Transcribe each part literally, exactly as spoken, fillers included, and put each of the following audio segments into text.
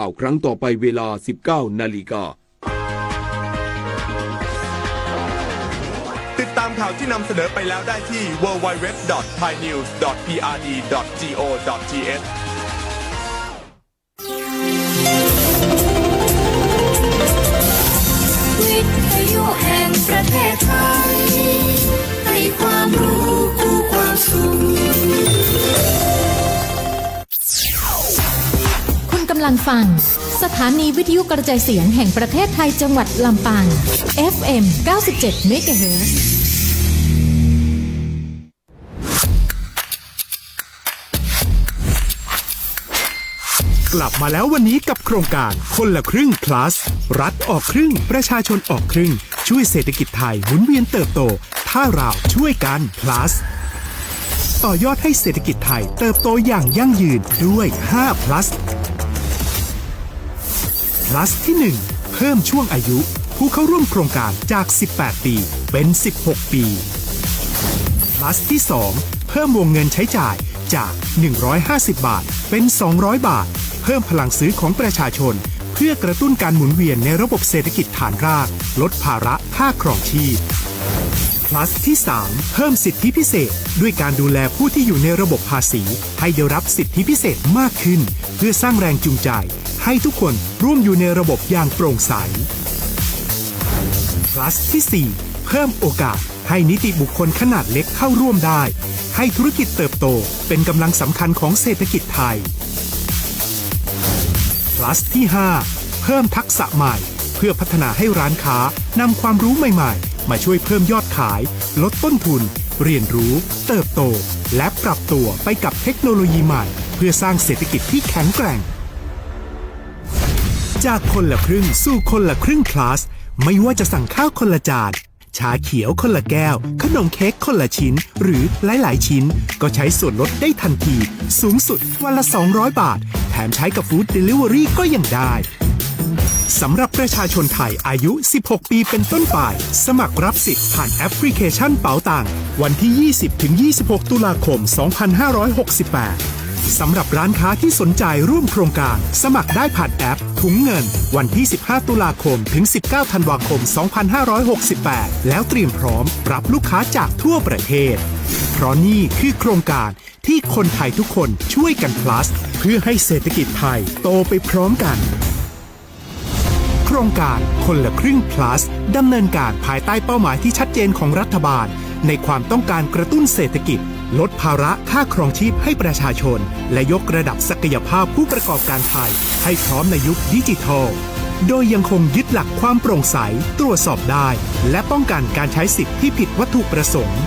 ข่าวครั้งต่อไปเวลา สิบเก้านาฬิกา ติดตามข่าวที่นำเสนอไปแล้วได้ที่ ดับเบิลยู ดับเบิลยู ดับเบิลยู ดอท ไทยนิวส์ ดอท พีอาร์ดี ดอท จีโอ ดอท ทีเอช วิทยุแห่งประเทศไทย ให้ความรู้คู่ความสุข คุณกำลังฟัง สถานีวิทยุกระจายเสียงแห่งประเทศไทยจังหวัดลำปาง เอฟเอ็ม เก้าสิบเจ็ดเมกะเฮิรตซ์ กลับมาแล้ววันนี้กับโครงการคนละครึ่ง plus รัฐออกครึ่ง ประชาชนออกครึ่ง ช่วยเศรษฐกิจไทยหมุนเวียนเติบโต ถ้าเราช่วยกัน plus ต่อยอดให้เศรษฐกิจไทยเติบโตอย่างยั่งยืนด้วย ห้า plus plus ที่หนึ่ง เพิ่มช่วงอายุผู้เข้าร่วมโครงการจาก สิบแปดปี เป็น สิบหกปี plus ที่สอง เพิ่มวงเงินใช้จ่ายจาก หนึ่งร้อยห้าสิบ บาท เป็น สองร้อย บาท เพิ่มพลังซื้อของประชาชน เพื่อกระตุ้นการหมุนเวียนในระบบเศรษฐกิจฐานราก ลดภาระค่าครองชีพ plus ที่สาม เพิ่มสิทธิพิเศษ ด้วยการดูแลผู้ที่อยู่ในระบบภาษี ให้ได้รับสิทธิพิเศษมากขึ้น เพื่อสร้างแรงจูงใจ ให้ทุกคนร่วมอยู่ในระบบอย่างโปร่งใส plus ที่สี่ เพิ่มโอกาสให้นิติบุคคลขนาดเล็กเข้าร่วมได้ ให้ธุรกิจเติบโตเป็นกำลังสำคัญของเศรษฐกิจไทย plus ที่ห้า เพิ่มทักษะใหม่ เพื่อพัฒนาให้ร้านค้านำความรู้ใหม่ๆ มาช่วยเพิ่มยอดขาย ลดต้นทุน เรียนรู้ เติบโต และปรับตัวไปกับเทคโนโลยีใหม่ เพื่อสร้างเศรษฐกิจที่แข็งแกร่ง จากคนละครึ่งสู่คนละครึ่ง plus ไม่ว่าจะสั่งข้าวคนละจาน ชาเขียวคนละแก้ว ขนมเค้กคนละชิ้น หรือหลายๆ ชิ้น ก็ใช้ส่วนลดได้ทันที สูงสุดวันละ สองร้อย บาท แถมใช้กับ food delivery ก็ยังได้ สำหรับประชาชนไทยอายุ สิบหกปี เป็นต้นไป สมัครรับสิทธิ์ผ่านแอปพลิเคชันเป๋าตัง วันที่ ยี่สิบ ถึง ยี่สิบหก ตุลาคม สองพันห้าร้อยหกสิบแปด สำหรับร้านค้าที่สนใจร่วมโครงการ สมัครได้ผ่านแอปถุงเงิน วันที่ สิบห้า ตุลาคม ถึง สิบเก้า ธันวาคม สองพันห้าร้อยหกสิบแปด แล้วเตรียมพร้อมรับลูกค้าจากทั่วประเทศ เพราะนี่คือโครงการที่คนไทยทุกคนช่วยกัน plus เพื่อให้เศรษฐกิจไทยโตไปพร้อมกัน โครงการคนละครึ่ง plus ดำเนินการภายใต้เป้าหมายที่ชัดเจนของรัฐบาล ในความต้องการกระตุ้นเศรษฐกิจ ลดภาระค่าครองชีพให้ประชาชน และยกระดับศักยภาพผู้ประกอบการไทย ให้พร้อมในยุคดิจิทัล โดยยังคงยึดหลักความโปร่งใส ตรวจสอบได้ และป้องกันการใช้สิทธิ์ที่ผิดวัตถุประสงค์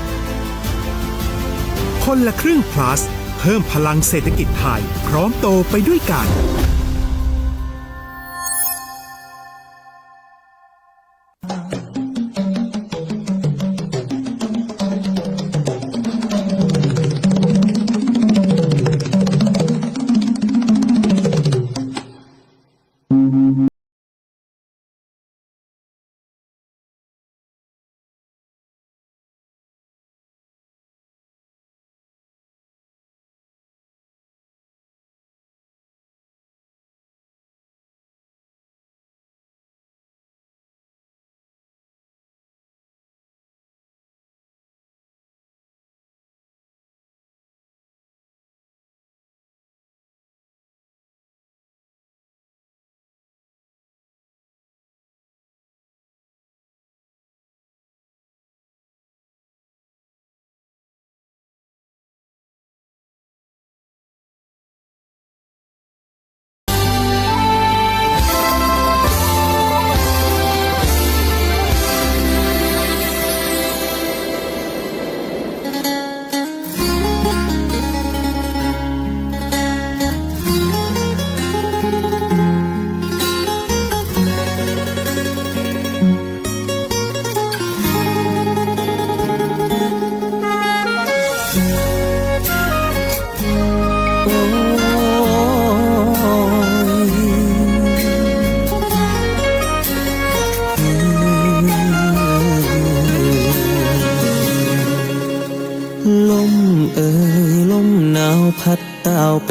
คนละครึ่ง plus เพิ่มพลังเศรษฐกิจไทย พร้อมโตไปด้วยกัน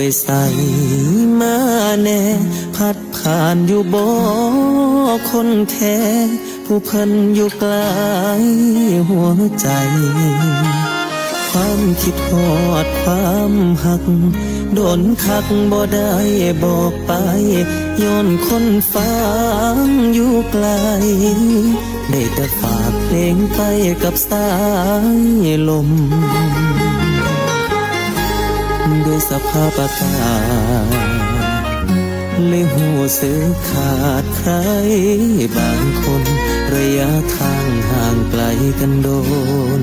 ไปใสมาแน่ พัดผ่านอยู่บ่คนแท้ ผู้เพิ่นอยู่ใกล้หัวใจ ความคิดฮอดความฮัก โดนคักบ่ได้บอกไป ย้อนคนฟังอยู่ไกล ได้แต่ฝากเพลงไปกับสายลม ด้วยสภาพอากาศ เลยฮู้สึกขาดใครบางคน ระยะทางห่างไกลกันโดน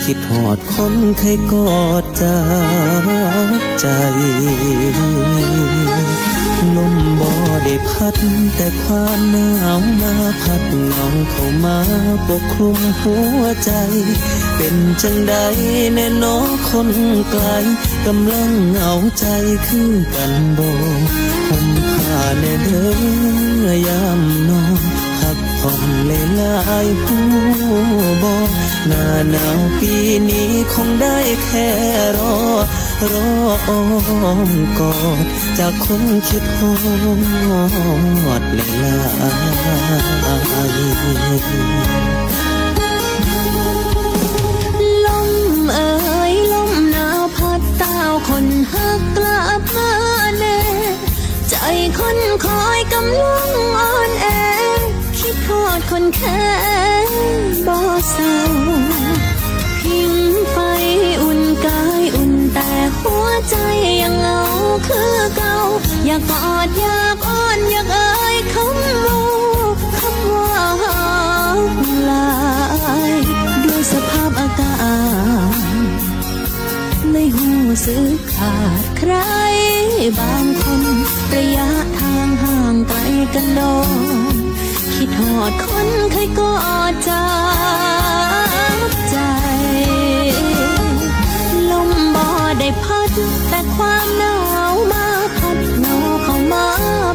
คิดฮอดคนเคยกอดจากใจ ลมบ่ได้พัดแต่ความหนาวมา พัดเงาเข้ามาปกคลุมหัวใจ เป็นจั่งใดแน่หนอคนไกล กำลังเหงาใจคือกันบ่ ห่มผ้าแน่เด้อยามนอน พักผ่อนหลายๆ ฮู้บ่ หน้าหนาวปีนี้คงได้แค่รอ รออ้อมกอดจากคนคิดฮอดหลายๆ ลมเอ๋ย ลมหนาวพัดต้าวคนฮักกลับมาแน่ ใจคนคอยกำลังอ่อนแอ คิดฮอดคนแค่บ่เซา ผิงไฟอุ่นกายอุ่น แต่หัวใจยังเหงาคือเก่า อยากกอดอยากอ้อนอยากเอ่ยคำเว้า คำว่าฮักหลาย ด้วยสภาพอากาศ เลยฮู้สึกขาดใครบางคน ระยะทางห่างไกลกันโดน คิดฮอดคนเคยกอดจากใจ ลมบ่ได้พัดแต่ความหนาวมา พัดเงาเข้ามา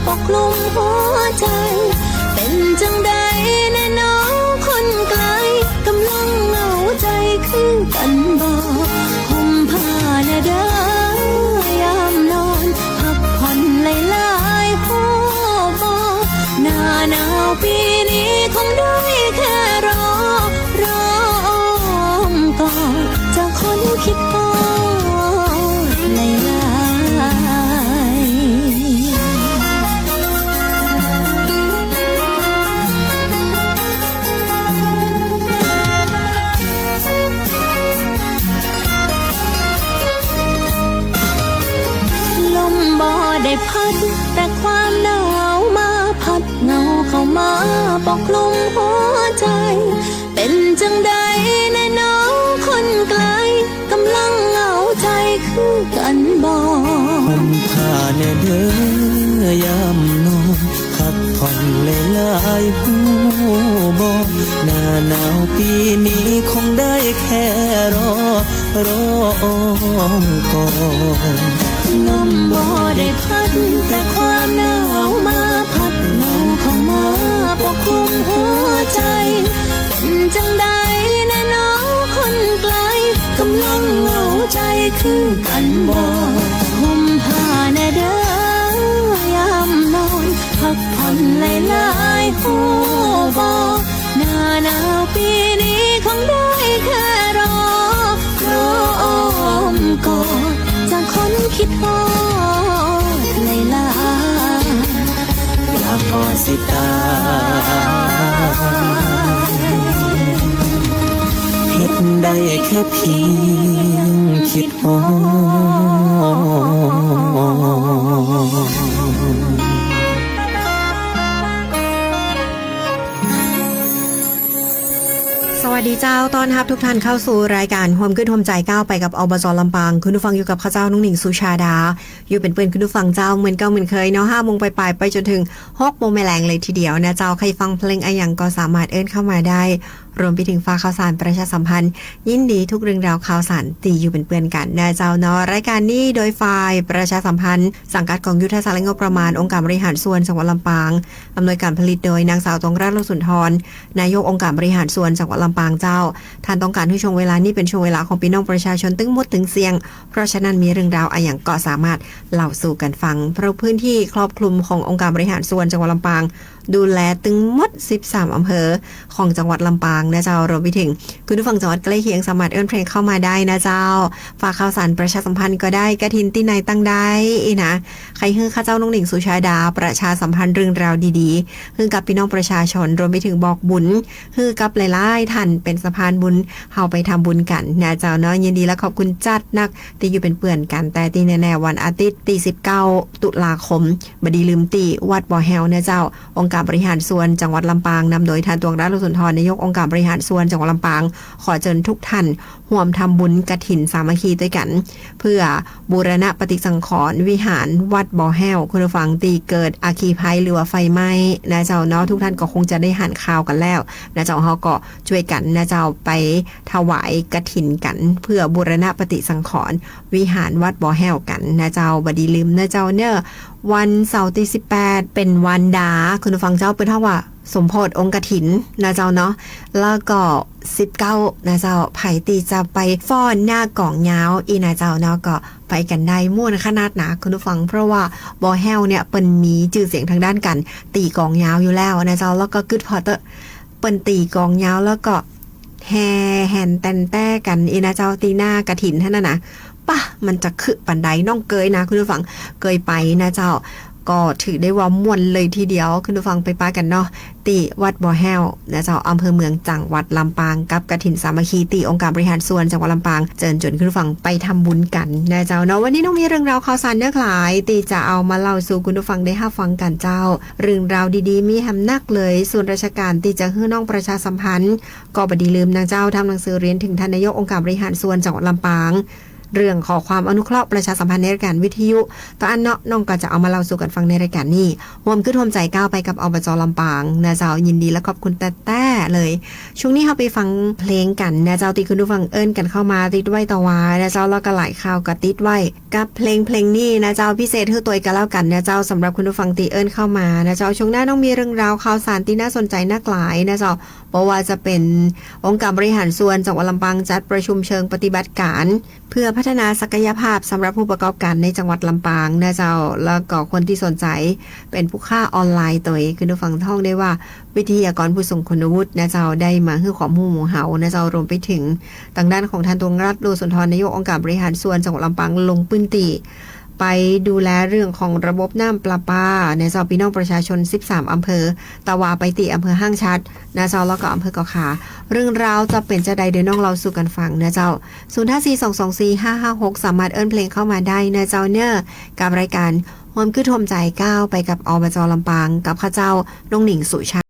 ปกคลุมหัวใจ เป็นจั่งใดแน่หนอคนไกล กำลังเหงาใจคือกันบ่ ห่มผ้าแน่เด้อยามนอน พักผ่อนหลายๆ ฮู้บ่ หน้าหนาวปีนี้คงได้แค่รอ รออ้อมกอดจากคนคิดฮอดหลายๆ ลมบ่ได้พัดแต่ความหนาวมา พัดเงาเข้ามาปกคลุมหัวใจ เป็นจั่งใดแน่หนอคนไกล กำลังเหงาใจคือกันบ่ ห่มผ้าแน่เด้อยามนอน พักผ่อนหลายๆ ฮู้บ่ หน้าหนาวปีนี้คงได้แค่รอ รออ้อมกอด ลมบ่ได้พัดแต่ความหนาวมา พัดเงาเข้ามาปกคลุมหัวใจ เป็นจั่งใดแน่หนอคนไกล กำลังเหงาใจคือกันบ่ ห่มผ้าแน่เด้อยามนอน พักผ่อนหลายๆ ฮู้บ่ หน้าหนาวปีนี้คงได้แค่รอ รออ้อมกอดจากคนคิดฮอดหลายๆ อยากกอดสิตาย เฮ็ดได้แค่เพียงคิดฮอด สวัสดีเจ้า ต้อนฮับทุกท่านเข้าสู่รายการฮ่วมกึ๊ดฮ่วมใจ๋ก้าวไปกับ อบจ ลำปาง คุณผู้ฟังอยู่กับข้าเจ้า น้องหนิง สุชาดา อยู่เป๋นเปื้อนคุณผู้ฟังเจ้า เหมือนเก่าเหมือนเคยเนาะ ห้าโมงปลายๆ ไปจ๋นเถิงหกโมงแลงเลยทีเดียวนะเจ้า ใค่ฟังเพลงอะหยังก็สามารถเอิ้นเข้ามาได้ รวมไปเถิงฝากข่าวสารประชาสัมพันธ์ ยินดีทุกเรื่องราวข่าวสารตี้อยู่เป๋นเปื้อนกั๋นนะเจ้าเนาะ รายก๋านนี้โดยฝ่ายประชาสัมพันธ์ สังกัดก๋องยุทธศาสตร์และงบประมาณ องค์ก๋านบริหารส่วนจังหวัดลำปาง อำนวยก๋านผลิตโดยนางสาว ตวงรัตน์ โลสุนทร นายกองค์ก๋านบริหารส่วนจังหวัดลำปางเจ้า ต้านต้องก๋านหื้อช่วงเวลานี้เป๋นช่วงเวลาของปี้น้องประชาชนตึงหมดตึงเสี้ยง เพราะฉะนั้นมีเรื่องราวอะหยังก็สามารถเล่าสู่กั๋นฟัง เพราะพื้นตี้ครอบคลุมขององค์ก๋านบริหารส่วนจังหวัดลำปาง ดูแลตึงหมดสิบสามอำเภอของจังหวัดลำปางนะเจ้า รวมไปเถิงคุณผู้ฟังจังหวัดใกล้เคียงสามารถเอิ้นเพลงเข้ามาได้นะเจ้า ฝากข่าวสารประชาสัมพันธ์ก็ได้ กฐินตี้ไหนตังใด อี้นะ ใค่หื้อข้าเจ้าน้องหนิงสุชาดาประชาสัมพันธ์เรื่องราวดีๆ หื้อกับปี้น้องประชาชน รวมไปเถิงบอกบุญ หื้อกับหลายๆ ต้านเป๋นสะพานบุญ เฮาไปทำบุญกั๋นนะเจ้าเนาะ ยินดีและขอบคุณจ๊าดนัก ตี้อยู่เป๋นเปื้อนกั๋น แต่ตี้แน่ๆ วันอาทิตย์ตี้สิบเก้าตุลาคม บ่ดีลืมตี้วัดบ่อแฮวนะเจ้า องค์ก๋านบริหารส่วนจังหวัดลำปาง นำโดยต้าน ตวงรัตน์ โลสุนทร นายกองค์ก๋านบริหารส่วนจังหวัดลำปาง ขอเจิญทุกต้านฮ่วมทำบุญกฐินสามัคคีตวยกั๋น เปื้อบูรณะปฏิสังขรณ์วิหารวัดบ่อแฮว คุณผู้ฟัง ตี้เกิดอัคคีภัยหรือว่าไฟไหม้นะเจ้าเนาะ ทุกต้านก็คงจะได้หันข่าวกั๋นแล้วนะเจ้า เฮาก็จ้วยกั๋นนะเจ้า ไปถวายกฐินกั๋น เปื้อบูรณะปฏิสังขรณ์วิหารวัดบ่อแฮวกั๋นนะเจ้า บ่ดีลืมนะเจ้าเนาะ วันเสาร์ตี้สิบแปด เป๋นวันดา คุณผู้ฟังเจ้า เปิ้นฮ้องว่าสมโภชองค์กฐินนะเจ้าเนาะ แล้วก็สิบเก้านะเจ้า ใผตี้จะไปฟ้อนหน้ากลองยาวอี้นะเจ้าเนาะ ก็ไปกั๋นได้ม่วนขนาดนะคุณผู้ฟัง เพราะว่าบ่อแฮวเนี่ยเปิ้นมีจื้อเสียงตางด้านก๋านตี๋กลองยาวอยู่แล้วนะเจ้า แล้วก็กึ๊ดผ่อเต๊อะ เปิ้นตี๋กลองยาวแล้วก็แห่แหนแตนแต้กั๋นอี้นะเจ้า ตี้หน้ากฐินหั้นน่ะนะ ปะ มันจะคึกปานใด น้องเกยนะคุณผู้ฟัง เกยไปนะเจ้า ก็ถือได้ว่าม่วนเลยทีเดียว คุณผู้ฟังไปปะกั๋นเนาะ ตี้วัดบ่อแฮวนะเจ้า อำเภอเมือง จังหวัดลำปาง กับกฐินสามัคคีตี้องค์ก๋านบริหารส่วนจังหวัดลำปาง เจิญจวนคุณผู้ฟังไปทำบุญกั๋นนะเจ้าเนาะ วันนี้น้องมีเรื่องราวข่าวสารเนื้อหลายตี้จะเอามาเล่าสู่คุณผู้ฟังได้ฮับฟังกั๋นเจ้า เรื่องราวดีๆ มีแหมนักเลย ส่วนราชก๋านตี้จะหื้อน้องประชาสัมพันธ์ ก็บ่ดีลืมนะเจ้า ทำหนังสือเรียนเถิงต้านนายกองค์ก๋านบริหารส่วนจังหวัดลำปาง เรื่องขอความอนุเคราะห์ประชาสัมพันธ์ในรายก๋านวิทยุ ตอนอั้นเนาะ น้องก็จะเอามาเล่าสู่กั๋นฟังในรายก๋านนี้ ฮ่วมกึ๊ดฮ่วมใจ๋ก้าวไปกับ อบจ. ลำปางนะเจ้า ยินดีและขอบคุณแต๊ๆ เลย ช่วงนี้เฮาไปฟังเพลงกั๋นนะเจ้า ตี้คุณผู้ฟังเอิ้นกั๋นเข้ามาติดไว้ต่อวานะเจ้า แล้วก็หลายข่าวก็ติดไว้ กับเพลงเพลงนี้นะเจ้า พิเศษหื้อตวยก็แล้วกั๋นนะเจ้า สำหรับคุณผู้ฟังตี้เอิ้นเข้ามานะเจ้า ช่วงหน้าน้องมีเรื่องราวข่าวสารตี้น่าสนใจ๋นักหลายนะเจ้า บ่ว่าจะเป๋นองค์ก๋านบริหารส่วนจังหวัดลำปางจัดประชุมเชิงปฏิบัติก๋าน เปื้อพัฒนาศักยภาพสำหรับผู้ประกอบก๋านในจังหวัดลำปางนะเจ้า แล้วก็คนตี้สนใจ๋เป๋นผู้ค้าออนไลน์ตวย คุณผู้ฟังท่องได้ว่าวิทยากรผู้ทรงคุณวุฒินะเจ้า ได้มาหื้อความฮู้หมู่เฮานะเจ้า รวมไปเถิงตางด้านของต้าน ตวงรัตน์ โลสุนทร นายกองค์ก๋านบริหารส่วนจังหวัดลำปางลงพื้นตี้ ไปดูแลเรื่องของระบบน้ำประปานะเจ้า ปี้น้องประชาชนสิบสามอำเภอ ตะวาไปตี้อำเภอห้างฉัตรนะเจ้า แล้วก็อำเภอเกาะขา เรื่องราวจะเป๋นจาใด เดี๋ยวน้องเล่าสู่กั๋นฟังนะเจ้า ศูนย์ห้าสี่สองสองสี่ห้าห้าหก สามารถเอิ้นเพลงเข้ามาได้นะเจ้าเนาะ กับรายก๋านฮ่วมกึ๊ดฮ่วมใจ๋ก้าวไปกับ อบจ. ลำปาง กับข้าเจ้า น้องหนิงสุชา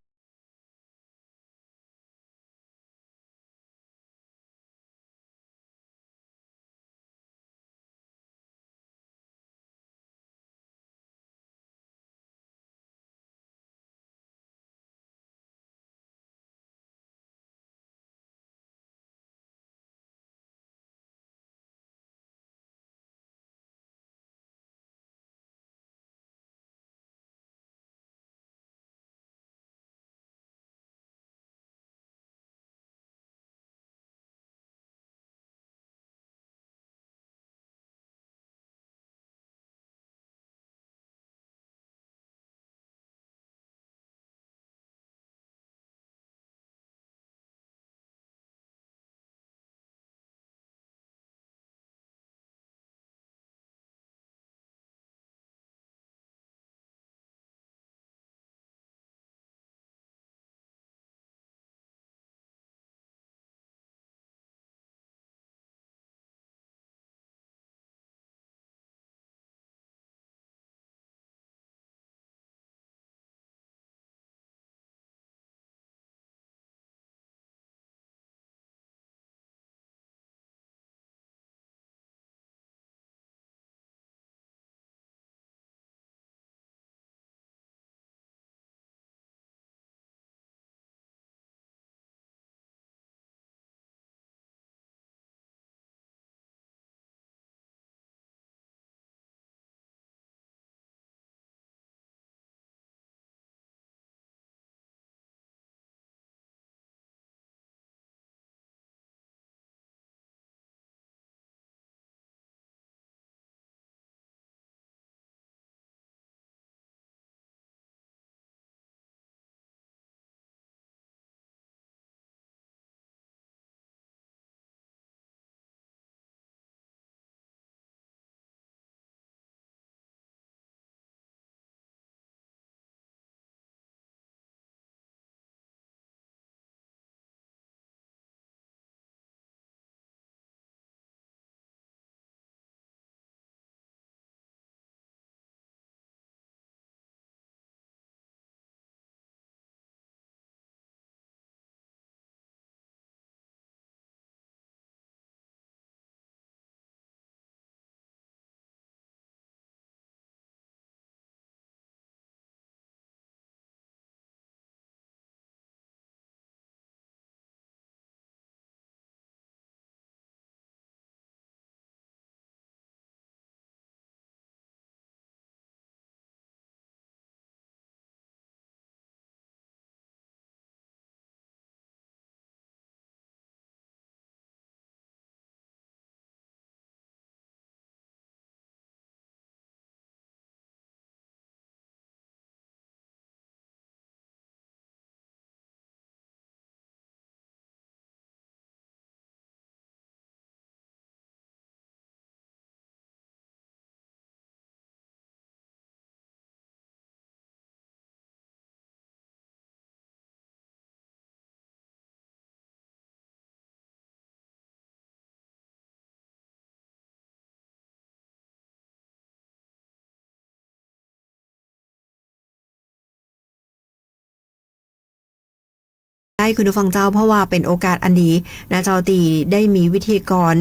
ได้คุณผู้ฟังเจ้า เพราะว่าเป๋นโอกาสอันดีนะเจ้า ตี้ได้มีวิทยากร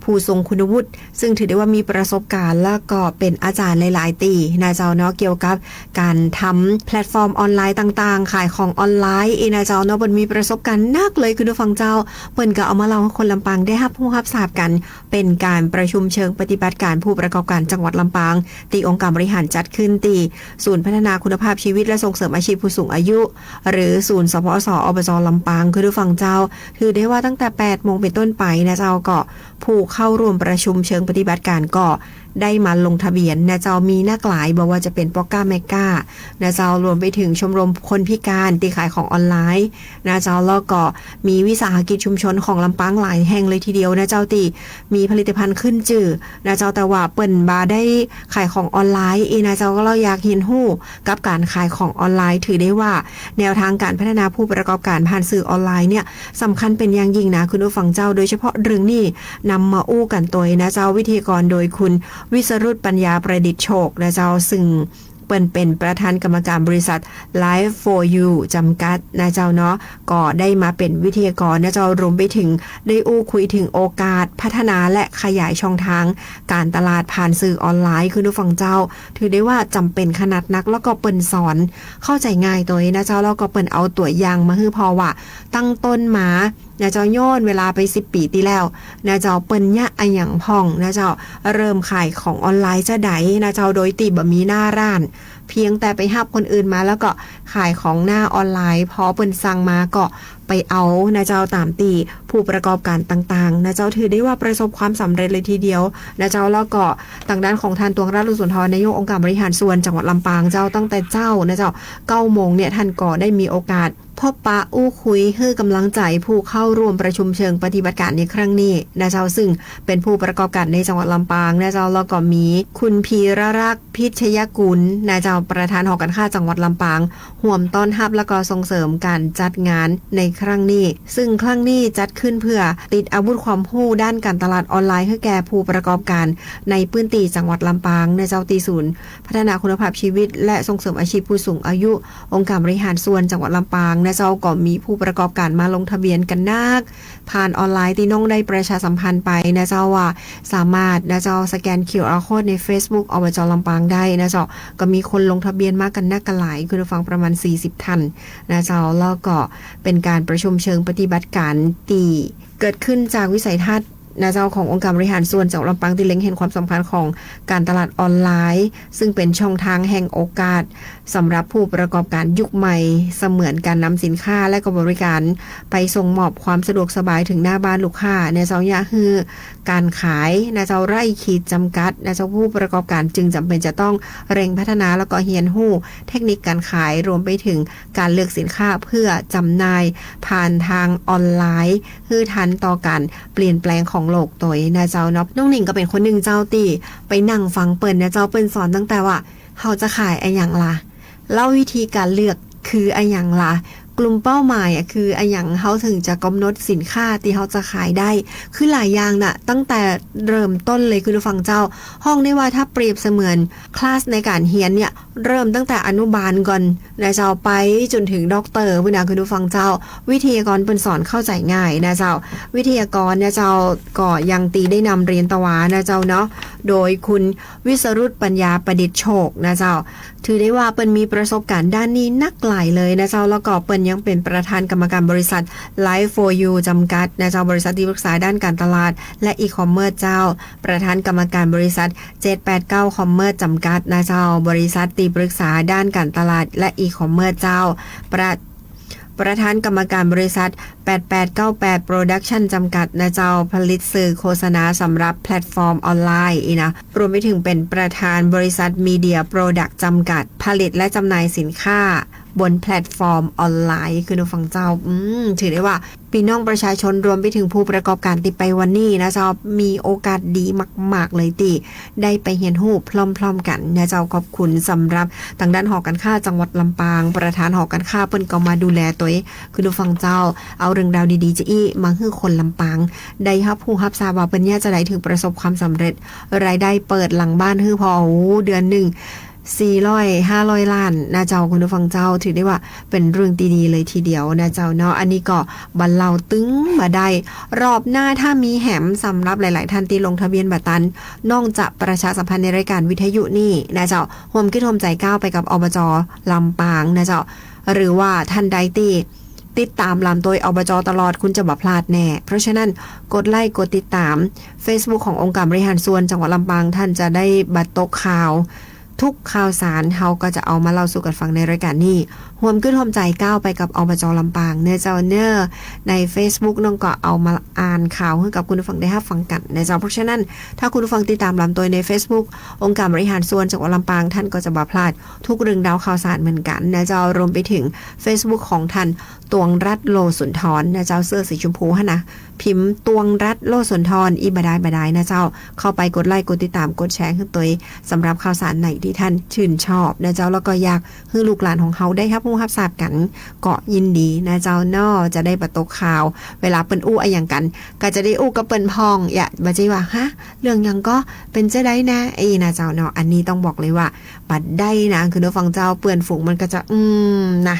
ผู้ทรงคุณวุฒิ ซึ่งถือได้ว่ามีประสบการณ์ แล้วก็เป๋นอาจ๋ารย์หลายๆ ตี้นะเจ้าเนาะ เกี่ยวกับก๋านทำแพลตฟอร์มออนไลน์ต่างๆ ขายของออนไลน์อี้นะเจ้าเนาะ เปิ้นมีประสบการณ์นักเลยคุณผู้ฟังเจ้า เปิ้นก็เอามาเล่าหื้อคนลำปางได้ฮับฮู้ฮับซาบกั๋น เป๋นก๋านประชุมเชิงปฏิบัติก๋านผู้ประกอบก๋านจังหวัดลำปาง ตี้องค์การบริหารจัดขึ้นตี้ศูนย์พัฒนาคุณภาพชีวิตและส่งเสริมอาชีพผู้สูงอายุ หรือศูนย์ สภส อบจ ลำปาง คุณผู้ฟังเจ้า ถือได้ว่าตั้งแต่แปดโมงเป๋นต้นไปนะเจ้า ก็ผู้เข้าร่วมประชุมเชิงปฏิบัติก๋านก็ได้มาลงทะเบียนนะเจ้า มีนักหลาย บ่ว่าจะเป๋นป้อก๊าแม่ก๊านะเจ้า รวมไปถึงชมรมคนพิการตี้ขายของออนไลน์นะเจ้า แล้วก็มีวิสาหกิจชุมชนของลำปางหลายแห่งเลยทีเดียวนะเจ้า ตี้มีผลิตภัณฑ์ขึ้นจื้อนะเจ้า แต่ว่าเปิ้นบ่ได้ขายของออนไลน์อี้นะเจ้า ก็เฮาอยากเฮียนฮู้กับก๋านขายของออนไลน์ ถือได้ว่าแนวทางก๋านพัฒนาผู้ประกอบก๋านผ่านสื่อออนไลน์เนี่ย สำคัญเป๋นอย่างยิ่งนะคุณผู้ฟังเจ้า โดยเฉพาะเรื่องนี้นำมาอู้กั๋นตวยนะเจ้า วิทยากรโดยคุณวิสรุต ปัญญาประดิษฐ์โชคนะเจ้า ซึ่งเปิ้นเป๋นประธานกรรมการบริษัท Life for You จำกัดนะเจ้าเนาะ ก็ได้มาเป๋นวิทยากรนะเจ้า รวมไปถึงได้อู้คุยถึงโอกาสพัฒนาและขยายช่องทางก๋านตลาดผ่านสื่อออนไลน์ คุณผู้ฟังเจ้า ถือได้ว่าจ๋ำเป๋นขนาดนัก แล้วก็เปิ้นสอนเข้าใจ๋ง่ายตวยนะเจ้า แล้วก็เปิ้นเอาตั๋วอย่างมาหื้อผ่อว่า ตั้งต้นมานะเจ้า ย้อนเวลาไปสิบปี๋ตี้แล้วนะเจ้า เปิ้นเยียะอะหยังพ่องนะเจ้า เริ่มขายของออนไลน์จาใดนะเจ้า โดยตี้บ่มีหน้าร้าน เพียงแต่ไปฮับคนอื่นมา แล้วก็ขายของหน้าออนไลน์ พอเปิ้นสั่งมาก็ไปเอานะเจ้า ต๋ามตี้ผู้ประกอบก๋านต่างๆ นะเจ้า ถือได้ว่าประสบความสำเร็จเลยทีเดียวนะเจ้า แล้วก็ตางด้านของต้าน ตวงรัตน์ ลุนสุนทร นายกองค์การบริหารส่วนจังหวัดลำปางเจ้า ตั้งแต่เจ๊านะเจ้า เก้าโมงเนี่ย ต้านก็ได้มีโอกาส พบปะอู้คุยหื้อกำลังใจ๋ผู้เข้าร่วมประชุมเชิงปฏิบัติก๋านในครั้งนี้นะเจ้า ซึ่งเป๋นผู้ประกอบก๋านในจังหวัดลำปางนะเจ้า แล้วก็มีคุณพีรรักษ์ พิชยกุลนะเจ้า ประธานหอก๋านค้าจังหวัดลำปาง ฮ่วมต้อนฮับแล้วก็ส่งเสริมก๋านจัดงานในครั้งนี้ ซึ่งครั้งนี้จัดขึ้นเพื่อติดอาวุธความฮู้ด้านก๋านตลาดออนไลน์หื้อแก่ผู้ประกอบก๋านในพื้นตี้จังหวัดลำปางนะเจ้า ตี้ศูนย์พัฒนาคุณภาพชีวิตและส่งเสริมอาชีพผู้สูงอายุ องค์การบริหารส่วนจังหวัดลำปางนะเจ้า ก็มีผู้ประกอบก๋านมาลงทะเบียนกั๋นนัก ผ่านออนไลน์ตี้น้องได้ประชาสัมพันธ์ไปนะเจ้า ว่าสามารถนะเจ้า สแกน คิวอาร์ โค้ด ในเฟซบุ๊ก อบจ ลำปางได้นะเจ้า ก็มีคนลงทะเบียนมากั๋นนักกั๋นหลาย คุณผู้ฟัง ประมาณสี่สิบต้านนะเจ้า แล้วก็เป๋นก๋านประชุมเชิงปฏิบัติก๋านตี้เกิดขึ้นจากวิสัยทัศน์นะเจ้า ขององค์การบริหารส่วนจังหวัดลำปางตี้เล็งเห็นความสำคัญของก๋านตลาดออนไลน์ ซึ่งเป๋นช่องทางแห่งโอกาส สำหรับผู้ประกอบก๋านยุคใหม่ เสมือนก๋านนำสินค้าและก็บริก๋ารไปส่งมอบความสะดวกสบายเถิงหน้าบ้านลูกค้านะเจ้า เยียะหื้อก๋านขายนะเจ้า ไร้ขีดจำกัดนะเจ้า ผู้ประกอบก๋านจึงจ๋ำเป๋นจะต้องเร่งพัฒนาแล้วก็เฮียนฮู้เทคนิคก๋านขาย รวมไปเถิงก๋านเลือกสินค้าเพื่อจ๋ำหน่ายผ่านตางออนไลน์ หื้อทันต่อก๋านเปลี่ยนแปลงของโลกตวยนะเจ้าเนาะ น้องหนิงก็เป๋นคนนึ่งเจ้าตี้ไปนั่งฟังเปิ้นนะเจ้า เปิ้นสอนตั้งแต่ว่า เฮาจะขายอะหยังล่ะ แล้ววิธีก๋านเลือกคืออะหยังล่ะ กลุ่มเป้าหมายอะคืออะหยัง เฮาเถิงจะก๋ำหนดสินค้าตี้เฮาจะขายได้ คือหลายอย่างน่ะ ตั้งแต่เริ่มต้นเลยคุณผู้ฟังเจ้า ฮ้องได้ว่าถ้าเปรียบเสมือนคลาสในก๋านเฮียนเนี่ย เริ่มตั้งแต่อนุบาลก่อนนะเจ้า ไปจ๋นเถิงด็อกเตอร์พู้นนะคุณผู้ฟังเจ้า วิทยากรเปิ้นสอนเข้าใจ๋ง่ายนะเจ้า วิทยากรเนี่ยเจ้า ก็อย่างตี้ได้นำเรียนตะวานะเจ้าเนาะ โดยคุณวิสรุต ปัญญาประดิษฐ์โชคนะเจ้า ถือได้ว่าเปิ้นมีประสบก๋ารณ์ด้านนี้นักหลายเลยนะเจ้า แล้วก็เปิ้นยังเป๋นประธานกรรมการบริษัท Life for You จำกัดนะเจ้า บริษัทตี้ปรึกษาด้านก๋านตลาดและอีคอมเมิร์ซเจ้า ประธานกรรมการบริษัท เจ็ดแปดเก้า คอมเมิร์ซ จำกัดนะเจ้า บริษัทตี้ปรึกษาด้านก๋านตลาดและอีคอมเมิร์ซเจ้า ประ ประธานกรรมการบริษัท แปดแปดเก้าแปด Production จำกัดนะเจ้า ผลิตสื่อโฆษณาสำหรับแพลตฟอร์มออนไลน์อี้นะ รวมไปเถิงเป๋นประธานบริษัท Media Product จำกัด ผลิตและจำหน่ายสินค้าบนแพลตฟอร์มออนไลน์ คุณผู้ฟังเจ้า อืม ถือได้ว่า ปี้น้องประชาชนรวมไปเถิงผู้ประกอบก๋ารตี้ไปวันนี้นะเจ้า มีโอกาสดีมากๆ เลยตี้ได้ไปเฮียนฮู้พร้อมๆ กั๋นนะเจ้า ขอบคุณสำหรับตางด้านหอก๋ารค้าจังหวัดลำปาง ประธานหอก๋ารค้าเปิ้นก็มาดูแลตวย คุณผู้ฟังเจ้า เอาเรื่องราวดีๆ จาอี้มาหื้อคนลำปางได้ฮับฮู้ฮับซาบว่าเปิ้นเยียะจาใดเถิงประสบความสำเร็จ รายได้เปิดหลังบ้านหื้อผ่อ โอ้ เดือนนึ่ง สี่ร้อย ห้าร้อยล้านนะเจ้า คุณผู้ฟังเจ้า ถือได้ว่าเป๋นเรื่องตี้ดีเลยทีเดียวนะเจ้าเนาะ อันนี้ก็บ่เล่าตึงบ่ได้ รอบหน้าถ้ามีแหม สำหรับหลายๆ ท่านตี้ลงทะเบียนบ่ตัน น้องจะประชาสัมพันธ์ในรายการวิทยุนี่นะเจ้า ฮ่วมกึ๊ดฮ่วมใจ๋ก้าวไปกับ อบจ. ลำปางนะเจ้า หรือว่าท่านใดตี้ ติดต๋ามหลามตวย อบจ. ตลอด คุณจะบ่พลาดแน่ เพราะฉะนั้น กดไลก์ กดติดต๋าม Facebook ขององค์การบริหารส่วนจังหวัดลำปาง ท่านจะได้บ่ตกข่าว ทุกข่าวสาร เฮาก็จะเอามาเล่าสู่กั๋นฟังในรายการนี้ ฮ่วมกึ๊ดฮ่วมใจ๋ก้าวไปกับ อบจ. ลำปาง เน่อเจ้าเน่อ ใน Facebook น้องก็เอามาอ่านข่าวหื้อกับคุณผู้ฟังได้ฮับฟังกั๋นนะเจ้า เพราะฉะนั้น ถ้าคุณผู้ฟังติดต๋ามหลามตวยใน Facebook องค์การบริหารส่วนจังหวัดลำปาง ท่านก็จะบ่พลาด ทุกเรื่องราวข่าวสารเหมือนกั๋นนะเจ้า รวมไปถึง Facebook ของท่าน ตวงรัตน์ โลสุนทร นะเจ้า เสื้อสีชมพูหั้นนะ พิมพ์ ตวงรัตน์ โลสุนทร อี้บ่ดายบ่ดายนะเจ้า เข้าไปกดไลก์ กดติดต๋าม กดแชร์หื้อตวย สำหรับข่าวสารไหนตี้ท่านชื่นชอบนะเจ้า แล้วก็อยากหื้อลูกหลานของเฮาได้ฮับฮู้ฮับทราบกั๋น ก็ยินดีนะเจ้าเนาะ จะได้บ่ตกข่าว เวลาเปิ้นอู้อะหยังกั๋น ก็จะได้อู้กับเปิ้นพ่อง อย่า บ่ใจ้ว่า ฮะ เรื่องหยังก็ เป๋นจาใดนะ อี้นะเจ้าเนาะ อันนี้ต้องบอกเลยว่า บ่ได้นะ คุณผู้ฟังเจ้า เปื้อนฝูงมันก็จะ อืม นะ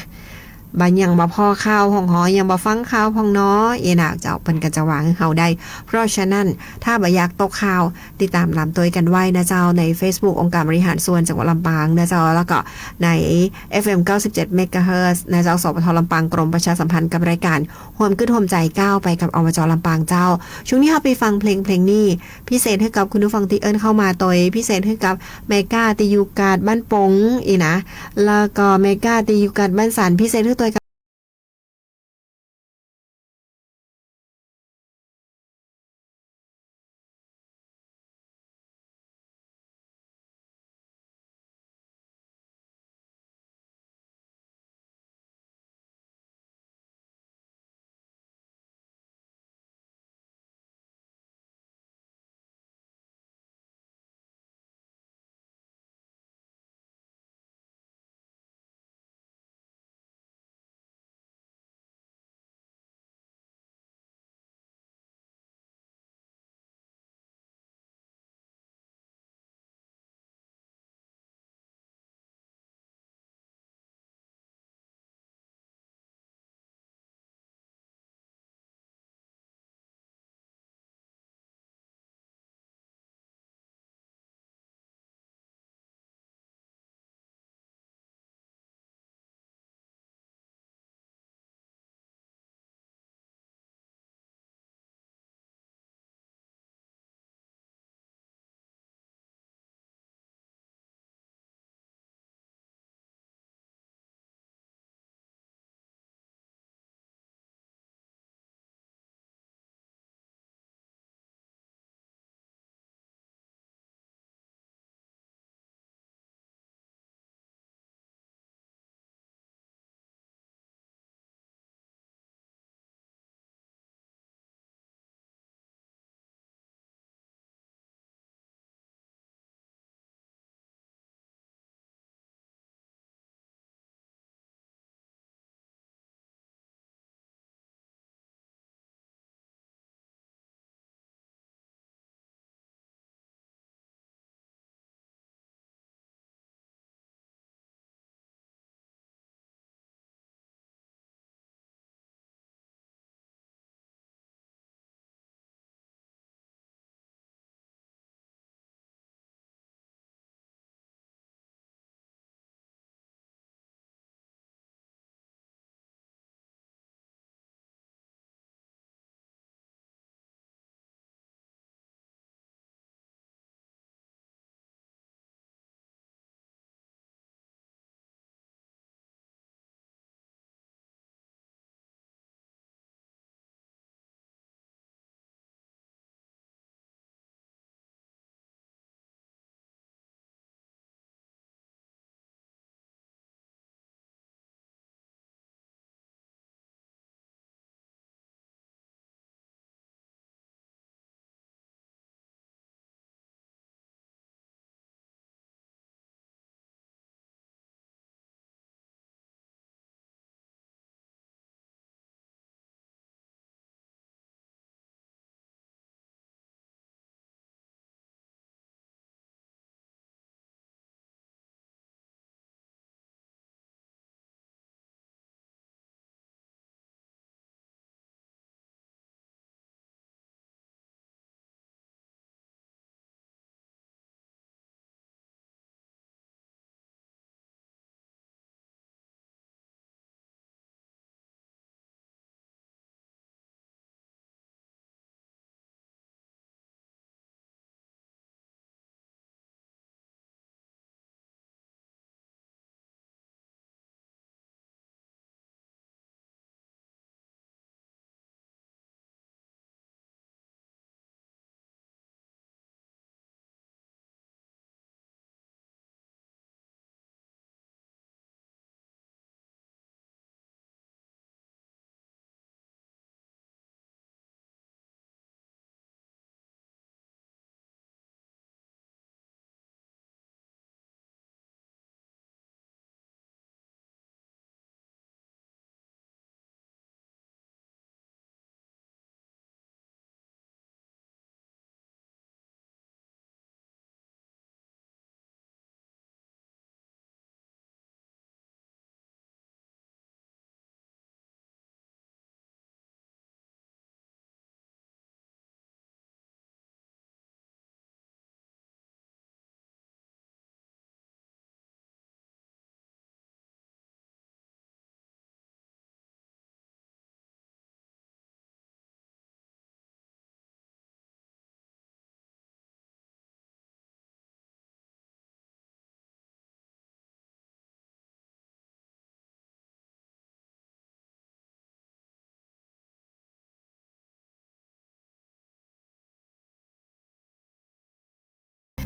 บ่าหยังบ่ผ่อข่าวพ่องหอ หยังบ่ฟังข่าวพ่องหนอ อี้นะเจ้า เปิ้นก็จะว่าหื้อเฮาได้ เพราะฉะนั้น ถ้าบ่อยากตกข่าว ติดต๋ามหลามตวยกั๋นไว้นะเจ้า ใน Facebook องค์การบริหารส่วนจังหวัดลำปางนะเจ้า แล้วก็ใน เอฟเอ็ม เก้าสิบเจ็ด เมกะเฮิรตซ์ นะเจ้า สปท. ลำปาง กรมประชาสัมพันธ์ กับรายการ ฮ่วมกึ๊ดฮ่วมใจ๋ก้าวไปกับ อบจ. ลำปางเจ้า ช่วงนี้เฮาไปฟังเพลงเพลงนี้ พิเศษหื้อกับคุณผู้ฟังตี้เอิ้นเข้ามาตวย พิเศษหื้อกับแม่ก้าตี้อยู่กาดบ้านป๋ง อี้นะ แล้วก็แม่ก้าตี้อยู่กาดบ้านสัน พิเศษหื้อตวย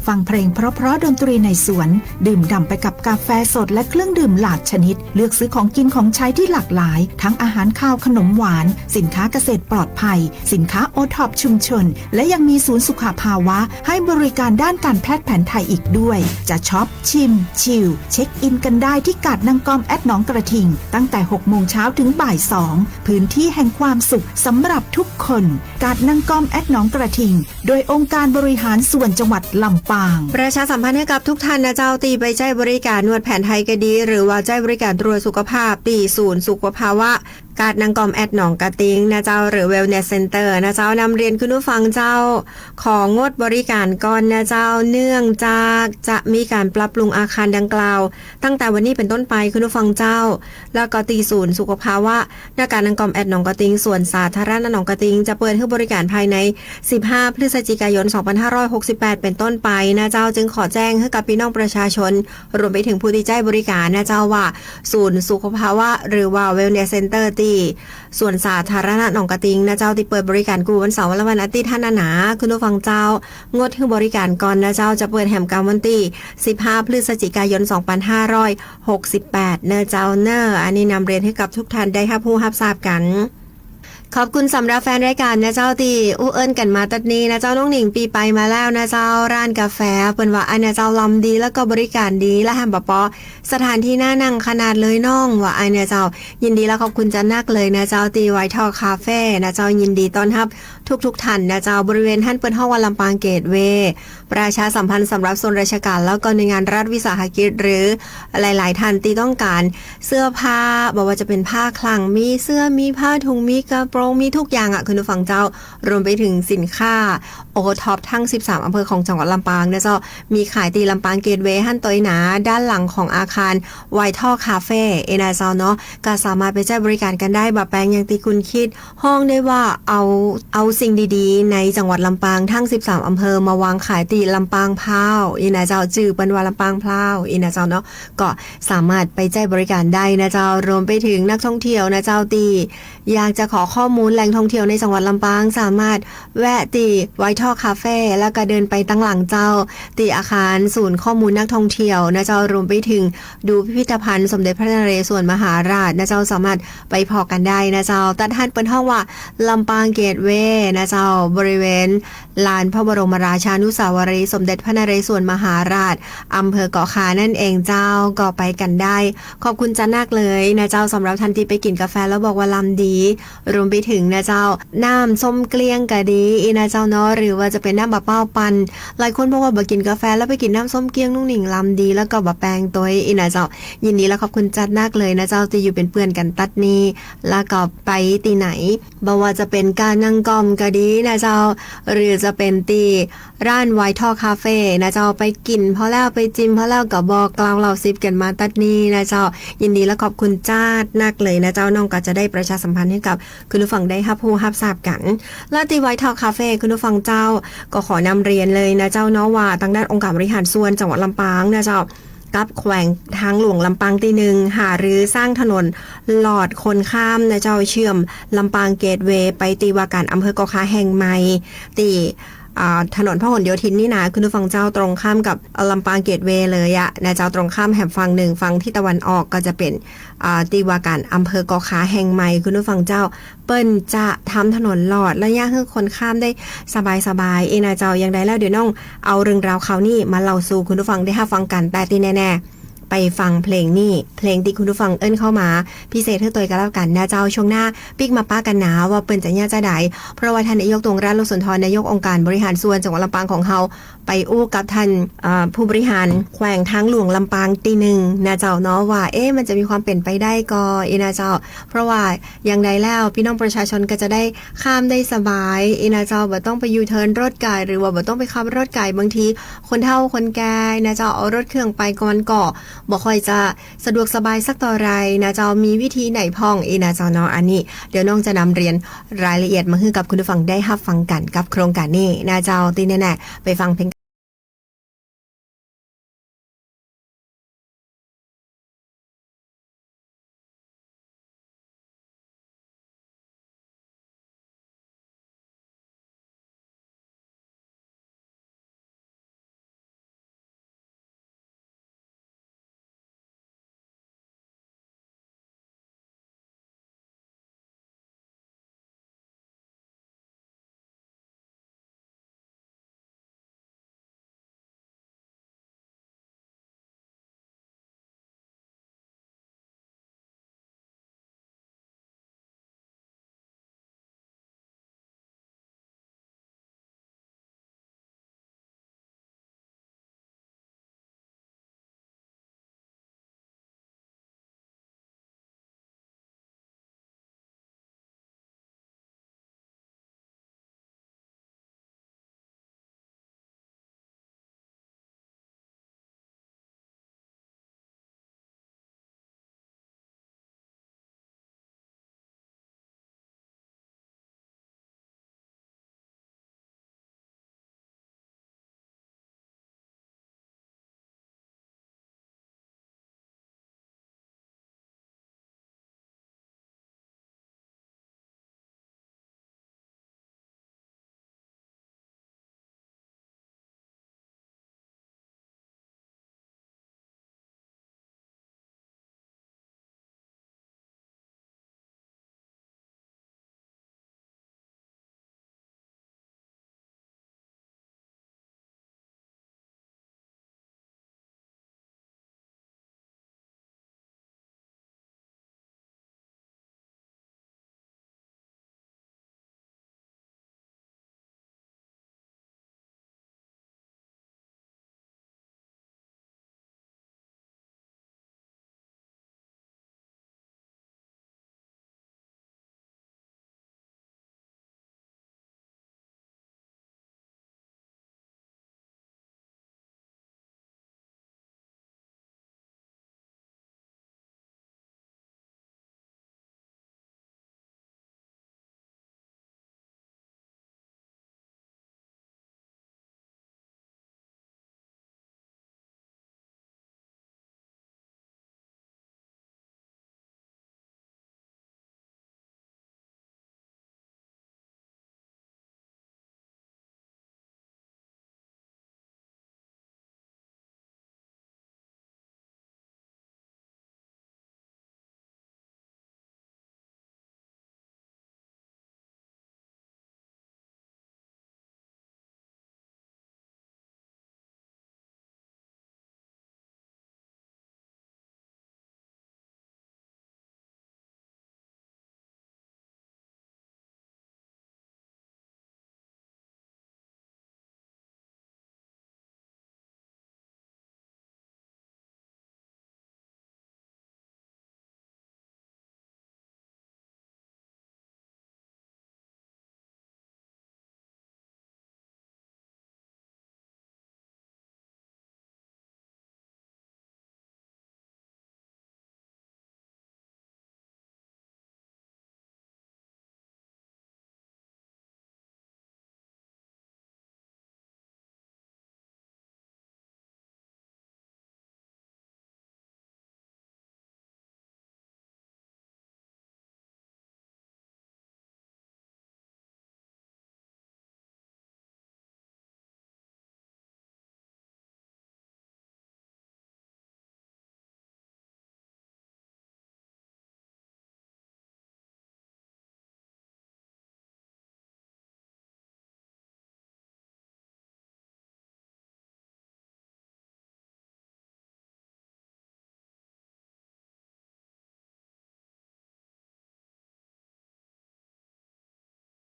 ฟังเพลงเพราะๆ ดนตรีในสวน ดื่มด่ำไปกับกาแฟสดและเครื่องดื่มหลากชนิด เลือกซื้อของกินของใช้ที่หลากหลาย ทั้งอาหารคาวขนมหวาน สินค้าเกษตรปลอดภัย สินค้าโอท็อปชุมชน และยังมีศูนย์สุขภาวะให้บริการด้านการแพทย์แผนไทยอีกด้วย จะช็อป ชิม ชิล เช็คอินกันได้ที่กาดนางกอมแอดหนองกระทิง ตั้งแต่ หกโมงเช้าถึงบ่ายสอง พื้นที่แห่งความสุขสำหรับทุกคน กาดนางกอมแอดหนองกระทิง โดยองค์การบริหารส่วนจังหวัดลำปาง ประชาสัมพันธ์หื้อกับทุกท่านนะเจ้า ตี้ไปใจ๊บริการนวดแผนไทยก็ดี หรือว่าใจ๊บริการตรวจสุขภาพตี้ศูนย์สุขภาวะกาดนางกอมแอดหนองกระทิงนะเจ้า หรือ Wellness Center นะเจ้า นำเรียนคุณผู้ฟังเจ้า ของงดบริการก่อนนะเจ้า เนื่องจากจะมีการปรับปรุงอาคารดังกล่าว ตั้งแต่วันนี้เป็นต้นไปคุณผู้ฟังเจ้า แล้วก็ตี้ศูนย์สุขภาวะ ณ กาดนางกอมแอดหนองกระทิง สวนสาธารณะหนองกระทิง จะเปิดหื้อบริการภายใน สิบห้า พฤศจิกายน สองพันห้าร้อยหกสิบแปด เป็นต้นไปนะเจ้า จึงขอแจ้งหื้อกับปี้น้องประชาชน รวมไปถึงผู้ตี้ใจ๊บริการนะเจ้าว่า ศูนย์สุขภาวะ หรือว่า Wellness Center ตี้สวนสาธารณะหนองกระทิงนะเจ้า ตี้เปิดบริการกู้วันเสาร์และวันอาทิตย์หั้นนา คุณผู้ฟังเจ้า งดหื้อบริการก่อนนะเจ้า จะเปิดแหมกำวันตี้ สิบห้า พฤศจิกายน สองพันห้าร้อยหกสิบแปด เน่อเจ้าเน่อ อันนี้นำเรียนหื้อกับทุกท่านได้ฮับฮู้ฮับทราบกั๋น ขอบคุณสำหรับแฟนรายการนะเจ้า ตี้อู้เอิ้นกั๋นมาตัดนี้นะเจ้า น้องหนิงปี้ไปมาแล้วนะเจ้า ร้านกาแฟ เปิ้นว่าอั้นนะเจ้า ลำดี แล้วก็บริการดี และแหมบ่ปอ สถานที่น่านั่งขนาดเลยน้อง ว่าอั้นนะเจ้า ยินดีและขอบคุณจานักเลยนะเจ้า ตี้ Vital Cafe นะเจ้า ยินดีต้อนฮับทุกๆ ท่านนะเจ้า บริเวณหั้นเปิ้นฮ้องว่าลำปางเกตเวย์ ประชาสัมพันธ์สำหรับส่วนราชการ แล้วก็หน่วยงานรัฐวิสาหกิจ หรือหลายๆ ท่านตี้ต้องก๋านเสื้อผ้า บ่ว่าจะเป็นผ้าคลั่ง มีเสื้อ มีผ้าถุง มีกระโปรง มีทุกอย่างอะ คุณผู้ฟังเจ้า รวมไปถึงสินค้าโอท็อปทั้ง สิบสาม อำเภอของจังหวัดลำปางนะเจ้า มีขายตี้ลำปางเกตเวย์หั้นตวยหนา ด้านหลังของอาคาร Vital Cafe เอนะเจ้าเนาะ ก็สามารถไปใจ๊บริการกั๋นได้ บ่แปงอย่างตี้คุณคิด ฮ้องได้ว่าเอา เอาสิ่งดีๆ ในจังหวัดลำปางทั้ง สิบสาม อำเภอมาวางขายตี้ลำปางพร้าว เอนะเจ้า จื้อเปิ้นว่าลำปางพร้าว เอนะเจ้าเนาะ ก็สามารถไปใจ๊บริการได้นะเจ้า รวมไปถึงนักท่องเที่ยวนะเจ้า ตี้อยากจะขอข้อมูลแหล่งท่องเที่ยวในจังหวัดลำปาง สามารถแวะตี้ Vital Cafe แล้วก็เดินไปตังหลังเจ้า ตี้อาคารศูนย์ข้อมูลนักท่องเที่ยวนะเจ้า รวมไปถึงดูพิพิธภัณฑ์สมเด็จพระนเรศวรมหาราชนะเจ้า สามารถไปผ่อกั๋นได้นะเจ้า ตั๊ดหั้นเปิ้นฮ้องว่าลำปางเกตเวย์นะเจ้า บริเวณ ลานพระบรมราชานุสาวรีย์สมเด็จพระนเรศวรมหาราช อำเภอเกาะคานั่นเองเจ้า ก็ไปกั๋นได้ ขอบคุณจานักเลยนะเจ้า สำหรับท่านตี้ไปกิ๋นกาแฟแล้วบอกว่าลำดี รวมไปถึงนะเจ้า น้ำส้มเกลี้ยงก็ดี เอนะเจ้าเนาะ หรือว่าจะเป็นน้ำบ่าเป้าปั่น หลายคนบอกว่าบ่กิ๋นกาแฟแล้วไปกิ๋นน้ำส้มเกลี้ยง น้องหนิง ลำดี แล้วก็บ่แปงตวย เอนะเจ้า ยินดีและขอบคุณจานักเลยนะเจ้า ตี้อยู่เป็นเปื้อนกั๋นตั๊ดนี้ แล้วก็ไปตี้ไหน บ่ว่าจะเป็นกาดนางกอมก็ดีนะเจ้า หรือจะเป็นตี้ร้าน Vital Cafe นะเจ้า ไปกิ๋นผ่อแล้ว ไปจิมผ่อแล้วก็บอกกล่าวเล่าสิบกั๋นมาตั๊ดนี้นะเจ้า ยินดีและขอบคุณจานักเลยนะเจ้า น้องก็จะได้ประชาสัมพันธ์หื้อกับคุณผู้ฟังได้ฮับฮู้ฮับทราบกั๋น และตี้ Vital Cafe คุณผู้ฟังเจ้า ก็ขอนำเรียนเลยนะเจ้าเนาะ ว่าตางด้านองค์การบริหารส่วนจังหวัดลำปางนะเจ้า กับแขวงทางหลวงลำปางตี้หนึ่ง หารือสร้างถนนลอดคนข้ามนะเจ้า เชื่อมลำปางเกตเวย์ไปตี้ว่าการอำเภอเกาะคาแห่งใหม่ ตี้ อ่า ถนนพหลโยธินนี่นะ คุณผู้ฟังเจ้า ตรงข้ามกับลำปางเกตเวย์เลยอะนะเจ้า ตรงข้ามแหมฝั่งหนึ่ง ฝั่งทิศตะวันออกก็จะเป็น อ่า ตี้ว่าการอำเภอเกาะคาแห่งใหม่ คุณผู้ฟังเจ้า เปิ้นจะทำถนนลอด และเยียะหื้อคนข้ามได้สบายๆ เอนะเจ้า อย่างใดแล้วเดี๋ยวน้องเอาเรื่องราวข่าวนี้มาเล่าสู่คุณผู้ฟังได้ฮับฟังกั๋น แต่ตี้แน่ๆ ไปฟังเพลงนี้ เพลงตี้คุณผู้ฟังเอิ้นเข้ามาพิเศษหื้อตวยก็แล้วกั๋นนะเจ้า ช่วงหน้าปิ๊กมาปะกั๋นหนาว่าเปิ้นจะเยียะจาใด เพราะว่าท่านนายก ตวงรัตน์ โลสุนทร นายกองค์การบริหารส่วนจังหวัดลำปางของเฮา ไปอู้กับท่าน เอ่อ ผู้บริหารแขวงทางหลวงลำปางตี้หนึ่งนะเจ้าเนาะ ว่า เอ๊ะ มันจะมีความเป๋นไปได้ก่อ เอนะเจ้า เพราะว่าอย่างใดแล้วปี้น้องประชาชนก็จะได้ข้ามได้สบาย เอนะเจ้า บ่ต้องไปยูเทิร์นรถไก๋ หรือว่าบ่ต้องไปขับรถไก๋ บางทีคนเฒ่าคนแก่นะเจ้า เอารถเครื่องไปก่อนก็บ่ค่อยจะสะดวกสบายสักเต้าใดนะเจ้า มีวิธีไหนพ่อง เอนะเจ้าเนาะ อันนี้เดี๋ยวน้องจะนำเรียนรายละเอียดมาหื้อกับคุณผู้ฟังได้ฮับฟังกั๋นกับโครงการนี้นะเจ้า ตี้แน่ๆ ไปฟังเพลง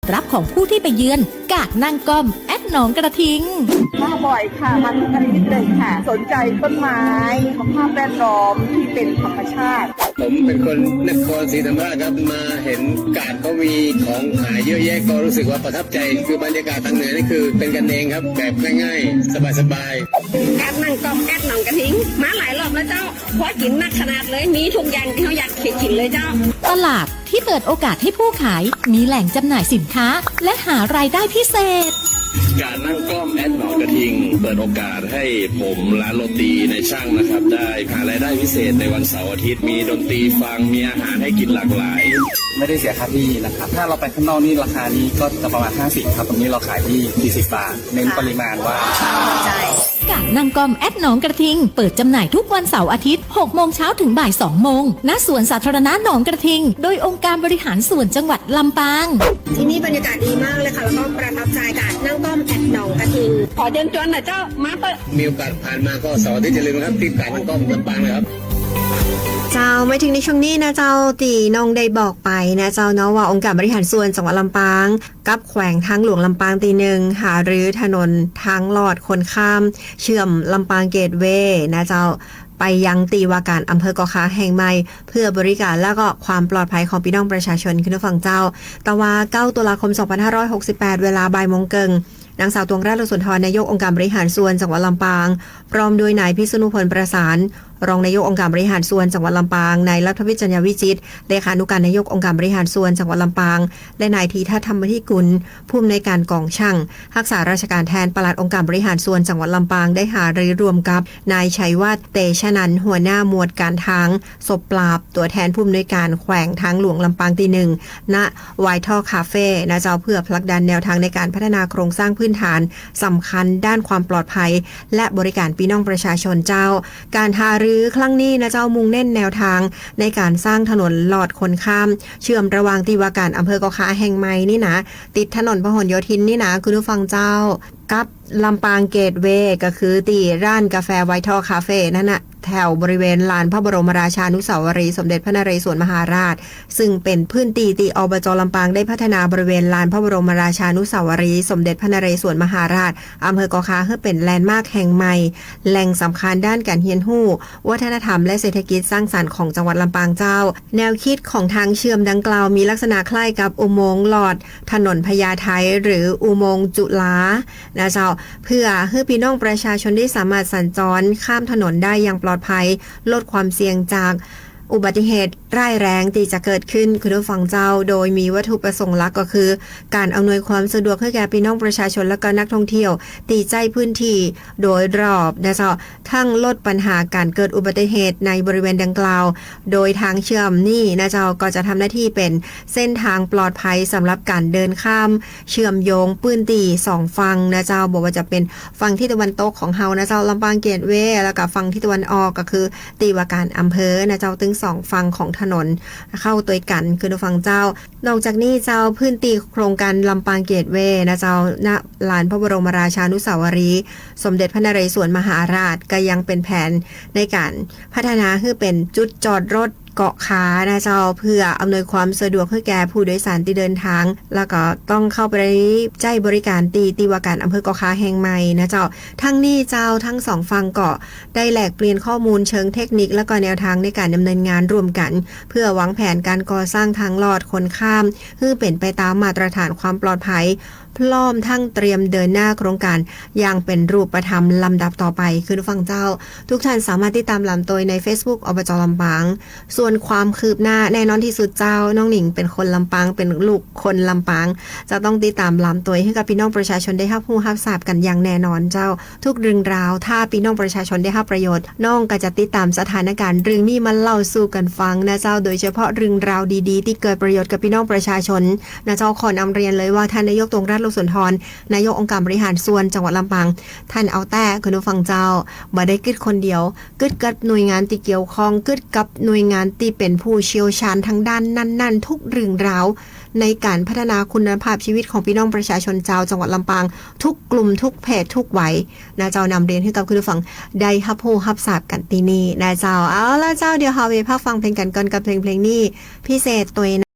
รับของผู้ที่ไปเยือน กาดนั่งก้อม แอดหนองกระทิง มาบ่อยค่ะ มาทุกอาทิตย์เลยค่ะ สนใจต้นไม้ สภาพแวดล้อมที่เป็นธรรมชาติ ผมเป็นคนนครศรีธรรมราชครับ มาเห็นกาดเขามีของขายเยอะแยะ ก็รู้สึกว่าประทับใจ คือบรรยากาศทางเหนือนี่คือเป็นกันเองครับ แบบง่ายๆ สบายๆ กาดนั่งก้อม แอดหนองกระทิง มาหลายรอบแล้วเจ้า พอกิ๋นนักขนาดเลย มีทุกอย่างตี้เฮาอยากกิ๋นเลยเจ้า ตลาดที่เปิดโอกาสให้ผู้ขายมีแหล่งจำหน่ายสินค้า และหารายได้พิเศษ กาดนั่งก้อม แอดหนองกระทิง เปิดโอกาสให้ผมร้านโรตีนายช่างนะครับ ได้หารายได้พิเศษในวันเสาร์อาทิตย์ มีดนตรีฟัง มีอาหารให้กินหลากหลาย ไม่ได้เสียค่าที่นะครับ ถ้าเราไปข้างนอกนี่ราคานี้ก็จะประมาณห้าสิบครับ ตรงนี้เราขายที่สี่สิบบาท เน้นปริมาณว่า ใช่ กาดนั่งก้อม แอดหนองกระทิง เปิดจำหน่ายทุกวันเสาร์อาทิตย์ หกโมงเช้าถึงบ่ายสองโมง ณ สวนสาธารณะหนองกระทิง โดยองค์การบริหารส่วนจังหวัดลำปาง ที่นี่บรรยากาศดีมากเลยค่ะ แล้วก็ประทับใจกาดนั่งก้อม แอดหนองกระทิง ขอเชิญชวนหน่อยเจ้า มาเถอะ มีโอกาสผ่านมาก็เสาร์อาทิตย์อย่าลืมนะครับ ที่กาดนั่งก้อมลำปางนะครับ เจ้า มาเถิงในช่วงนี้นะเจ้า ตี้น้องได้บอกไปนะเจ้าเนาะ ว่าองค์การบริหารส่วนจังหวัดลำปาง กับแขวงทางหลวงลำปางตี้นึ่ง หารือถนนทางลอดคนข้าม เชื่อมลำปางเกตเวย์นะเจ้า ไปยังตี้ว่าการอำเภอก่อข่าแห่งใหม่ เพื่อบริการและก็ความปลอดภัยของปี้น้องประชาชน คุณผู้ฟังเจ้า ตะวาเก้าตุลาคมสองพันห้าร้อยหกสิบแปด เวลาบ่ายโมงเกิ่ง นางสาว ตวงราช โลสุนทร นายกองค์การบริหารส่วนจังหวัดลำปาง พร้อมด้วยนายพิษณุพล ประสาน รองนายกองค์การบริหารส่วนจังหวัดลำปาง นายรัฐวิทย์ จัญญาวิจิตร เลขานุการนายกองค์การบริหารส่วนจังหวัดลำปาง และนายธีทัศน์ ธรรมธิกุล ผู้อำนวยการกองช่าง รักษาราชการแทนปลัดองค์การบริหารส่วนจังหวัดลำปาง ได้หารือร่วมกับนายชัยวัฒน์ เตชะนันท์ หัวหน้าหมวดการทาง สบปราบ ตั๋วแทนผู้อำนวยการแขวงทางหลวงลำปางตี้นึ่ง ณ ไวท์ทอลคาเฟ่นะเจ้า เพื่อผลักดันแนวทางในการพัฒนาโครงสร้างพื้นฐานสำคัญด้านความปลอดภัย และบริการปี้น้องประชาชนเจ้า ก๋านหารือครั้งนี้นะเจ้า มุ่งเน้นแนวทางในก๋านสร้างถนนลอดคนข้าม เชื่อมระหว่างตี้ว่าก๋านอำเภอก่อข่าแห่งใหม่นี่นะ ติดถนนพหลโยธินนี่นะ คุณผู้ฟังเจ้า กับลำปางเกตเวย์ ก็คือตี้ร้านกาแฟไวท์ทอลคาเฟ่นั่นน่ะ แถวบริเวณลานพระบรมราชานุสาวรีย์สมเด็จพระนเรศวรมหาราช ซึ่งเป๋นพื้นตี้ตี้ อบจ. ลำปางได้พัฒนาบริเวณลานพระบรมราชานุสาวรีย์สมเด็จพระนเรศวรมหาราช อำเภอก่อข่า หื้อเป๋นแลนด์มาร์คแห่งใหม่ แหล่งสำคัญด้านก๋านเฮียนฮู้ วัฒนธรรม และเศรษฐกิจสร้างสรรค์ของจังหวัดลำปางเจ้า แนวคิดของทางเชื่อมดังกล่าวมีลักษณะคล้ายกับอุโมงค์ลอดถนนพญาไท หรืออุโมงค์จุฬานะเจ้า เพื่อหื้อปี้น้องประชาชนได้สามารถสัญจรข้ามถนนได้อย่างปลอดภัย ลดความเสี่ยงจากอุบัติเหตุร้ายแรงตี้จะเกิดขึ้น คุณผู้ฟังเจ้า โดยมีวัตถุประสงค์หลักก็คือ ก๋านอำนวยความสะดวกหื้อแก่ปี้น้องประชาชน และก็นักท่องเที่ยวตี้ใจ๊พื้นที่โดยรอบนะเจ้า ทั้งลดปัญหาก๋านเกิดอุบัติเหตุในบริเวณดังกล่าว โดยทางเชื่อมนี่นะเจ้า ก็จะทำหน้าตี้เป๋นเส้นทางปลอดภัยสำหรับก๋านเดินข้าม เชื่อมโยงพื้นตี้สองฝั่งนะเจ้า บ่ว่าจะเป๋นฝั่งทิศตะวันตกของเฮานะเจ้า ลำปางเกตเวย์ แล้วก็ฝั่งทิศตะวันออกก็คือตี้ว่าก๋านอำเภอนะเจ้า ตึงสองฝั่งของถนนเข้าตวยกั๋น คุณผู้ฟังเจ้า นอกจากนี้เจ้า พื้นตี้โครงก๋านลำปางเกตเวย์นะเจ้า ณ ลานพระบรมราชานุสาวรีย์สมเด็จพระนเรศวรมหาราช ก็ยังเป๋นแผนในก๋านพัฒนาหื้อเป๋นจุดจอดรถก่อข่านะเจ้า เพื่ออำนวยความสะดวกหื้อแก่ผู้โดยสารตี้เดินทาง แล้วก็ต้องเข้าไปใจ๊บริการตี้ตี้ว่าก๋านอำเภอก่อข่าแห่งใหม่นะเจ้า ทั้งนี้เจ้า ทั้งสองฝั่งก็ได้แลกเปลี่ยนข้อมูลเชิงเทคนิค แล้วก็แนวทางในก๋านดำเนินงานร่วมกั๋น เพื่อวางแผนก๋านก่อสร้างทางลอดคนข้าม หื้อเป๋นไปตามมาตรฐานความปลอดภัย พร้อมทั้งเตรียมเดินหน้าโครงก๋านอย่างเป๋นรูปธรรมลำดับต่อไป คุณผู้ฟังเจ้า ทุกท่านสามารถติดต๋ามหลามตวยในเฟซบุ๊ก อบจ. ลำปาง ส่วนความคืบหน้าแน่นอนตี้สุดเจ้า น้องหนิงเป๋นคนลำปาง เป๋นลูกคนลำปาง จะต้องติดต๋ามหลามตวยหื้อกับปี้น้องประชาชนได้ฮับฮู้ฮับทราบกั๋นอย่างแน่นอนเจ้า ทุกเรื่องราว ถ้าปี้น้องประชาชนได้ฮับประโยชน์ น้องก็จะติดต๋ามสถานก๋ารณ์เรื่องนี้มาเล่าสู่กั๋นฟังนะเจ้า โดยเฉพาะเรื่องราวดีๆ ตี้เกิดประโยชน์กับปี้น้องประชาชนนะเจ้า ขอนำเรียนเลยว่าท่านนายก ตวงราช โลสุนทร นายกองค์การบริหารส่วนจังหวัดลำปาง ท่านเอาแต๊ คุณผู้ฟังเจ้า บ่ได้กึ๊ดคนเดียว กึ๊ดกับหน่วยงานตี้เกี่ยวข้อง กึ๊ดกับหน่วยงานตี้เป๋นผู้เชี่ยวชาญทางด้านนั้นๆ ทุกเรื่องราว ในก๋านพัฒนาคุณภาพชีวิตของปี้น้องประชาชนเจ้าจังหวัดลำปาง ทุกกลุ่ม ทุกเพศ ทุกวัยนะเจ้า นำเรียนหื้อกับคุณผู้ฟังได้ฮับฮู้ฮับทราบกั๋นตี้นี่นะเจ้า เอาละเจ้า เดี๋ยวเฮาไปพักฟังเพลงกั๋นก่อนกับเพลงเพลงนี้ พิเศษตวยนะ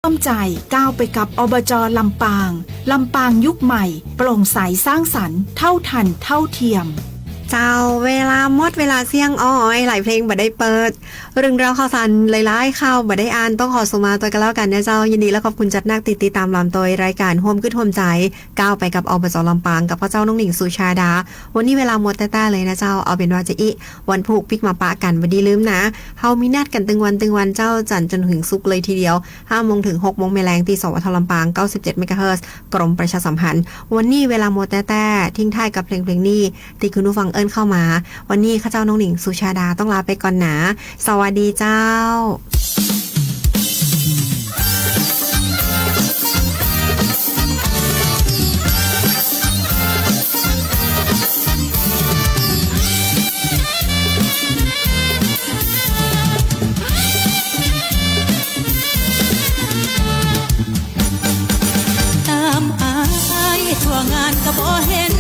ร่วมใจก้าวไปกับ อบจ ลำปาง ลำปางยุคใหม่ โปร่งใสสร้างสรรค์ เท่าทันเท่าเทียม เจ้า เวลาหมด เวลาเสี้ยง อ้อ หลายเพลงบ่ได้เปิด เรื่องราวข่าวสารหลายๆ ข่าวบ่ได้อ่าน ต้องขอสุมาตวยกั๋นแล้วกั๋นนะเจ้า ยินดีและขอบคุณจัดนักตี้ติดตามตวยรายก๋านฮ่วมกึ๊ดฮ่วมใจ๋ ก้าวไปกับ อบจ ลำปาง กับข้าเจ้าน้องหนิง สุชาดา วันนี้เวลาหมดแต๊ๆ เลยนะเจ้า เอาเป๋นว่าจะอี้วันพูกปิ๊กมาปะกั๋น บ่ดีลืมนะ เฮามีนัดกั๋นตึงวันตึงวันเจ้า จันทร์จนเถิงศุกร์เลยทีเดียว ห้าโมงเถิงหกโมงแม่แลง ตี้ สวท ลำปาง เก้าสิบเจ็ด เมกะเฮิรตซ์ กรมประชาสัมพันธ์ วันนี้เวลาหมดแต๊ๆ ทิ้งท้ายกับเพลงๆ นี้ ตี้คุณผู้ฟังเอิ้นเข้ามา วันนี้ข้าเจ้าน้องหนิง สุชาดา ต้องลาไปก่อนนะ สวัสดีเจ้า ต๋ามหาอ้ายทั่วงานก็บ่เห็น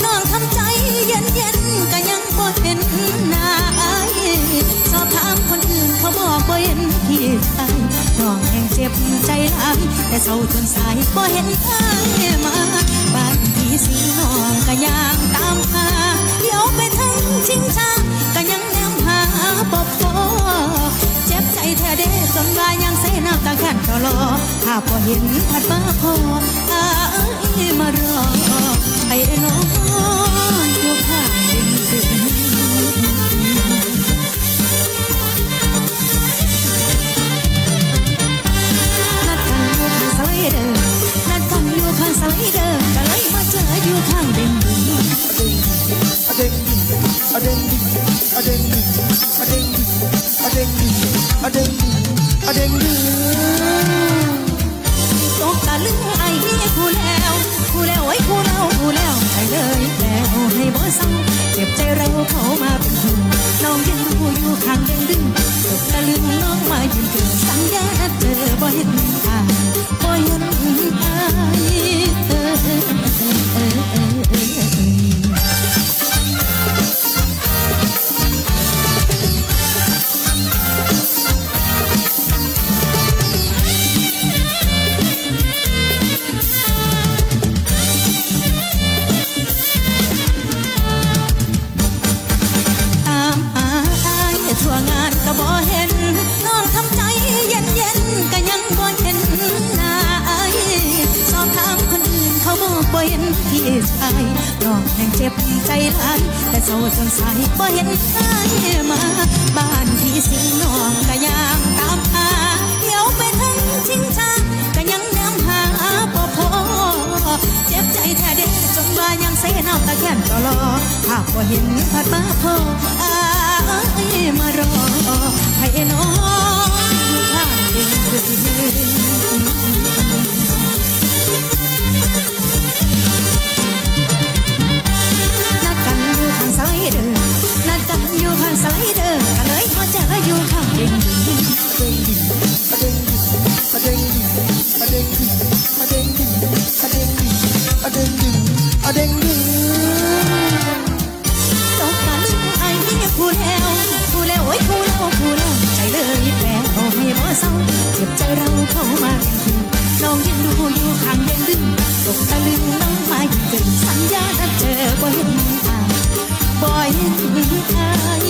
น้องทำใจ๋เย็นๆ ก็ยังบ่เห็นหน้าอ้าย สอบถามคนอื่นเขาบอกบ่เห็นพี่ชาย น้องแฮ่งเจ็บใจ๋หลาย แต่เช้าจนสายบ่เห็นอ้ายมา บ้านผีสิงน้องก็ย่างต๋ามหา เลี้ยวไปเถิงชิงช้า ก็ยังแนมหาบ่พ้อ เจ็บใจ๋แท้เด้ จนว่ายังใส่น้ำตาแค้นต่อรอ ถ้าบ่เห็นพัดมาพ้อ อ้ายมารอ ไอ้น้องอยู่ข้างเด็งดึง นัดกั๋นอยู่ข้างสไลเดอร์ นัดกั๋นอยู่ข้างสไลเดอร์ ก็เลยมาเจออยู่ข้างเด็งดึง อะเด็งดึง อะเด็งดึง อะเด็งดึง อะเด็งดึง อะเด็งดึง อะเด็งดึง อะเด็งดึง ตกตะลึงไอ้นี่คู่แล้ว คู่แล้ว โอ้ย คู่แล้ว คู่แล้ว ใจ๋เลยแปลวให้บ่เศร้า เจ็บใจ๋เราเข้ามาเป๋นคู่ น้องยืนดูอยู่ข้างเด็งดึง ตกตะลึงน้องมายืนเถิง สัญญานัดเจอบ่เห็นอ้าย บ่เห็นอ้าย เออ เออ เออ ต๋ามหาอ้ายทั่วงานก็บ่เห็น น้องทำใจ๋เย็นๆ ก็ยังบ่เห็นหน้าอ้าย สอบถามคนอื่นเขาบอกบ่เห็นพี่ชาย น้องแฮ่งเจ็บใจ๋หลาย แต่เช้าจนสายบ่เห็นอ้ายมา บ้านผีสิงน้องก็ย่างต๋ามหา เลี้ยวไปเถิงชิงช้า ก็ยังแนมหาบ่พ้อ เจ็บใจ๋แท้เด้ จนว่ายังใส่น้ำตาแค้นต่อรอ หากบ่เห็นพัดมาพ้อ อ้ายมารอ ให้น้องอยู่ข้างเด็งดึง นัดกั๋นอยู่ข้างสไลเดอร์ นัดกั๋นอยู่ข้างสไลเดอร์ ก็เลยมาเจออยู่ข้างเด็งดึง อะเด็งดึง อะเด็งดึง อะเด็งดึง อะเด็งดึง อะเด็งดึง อะเด็งดึง ตกตะลึงไอ้นี่คู่แล้ว คู่แล้ว โอ้ย คู่แล้ว คู่แล้ว ใจ๋เลยแปลวให้บ่เศร้า เจ็บใจ๋เราเข้ามาเป๋นคู่ น้องยืนดูอยู่ข้างเด็งดึง ตกตะลึงน้องมายืนเถิง สัญญานัดเจอบ่เห็นอ้าย บ่เห็นอ้าย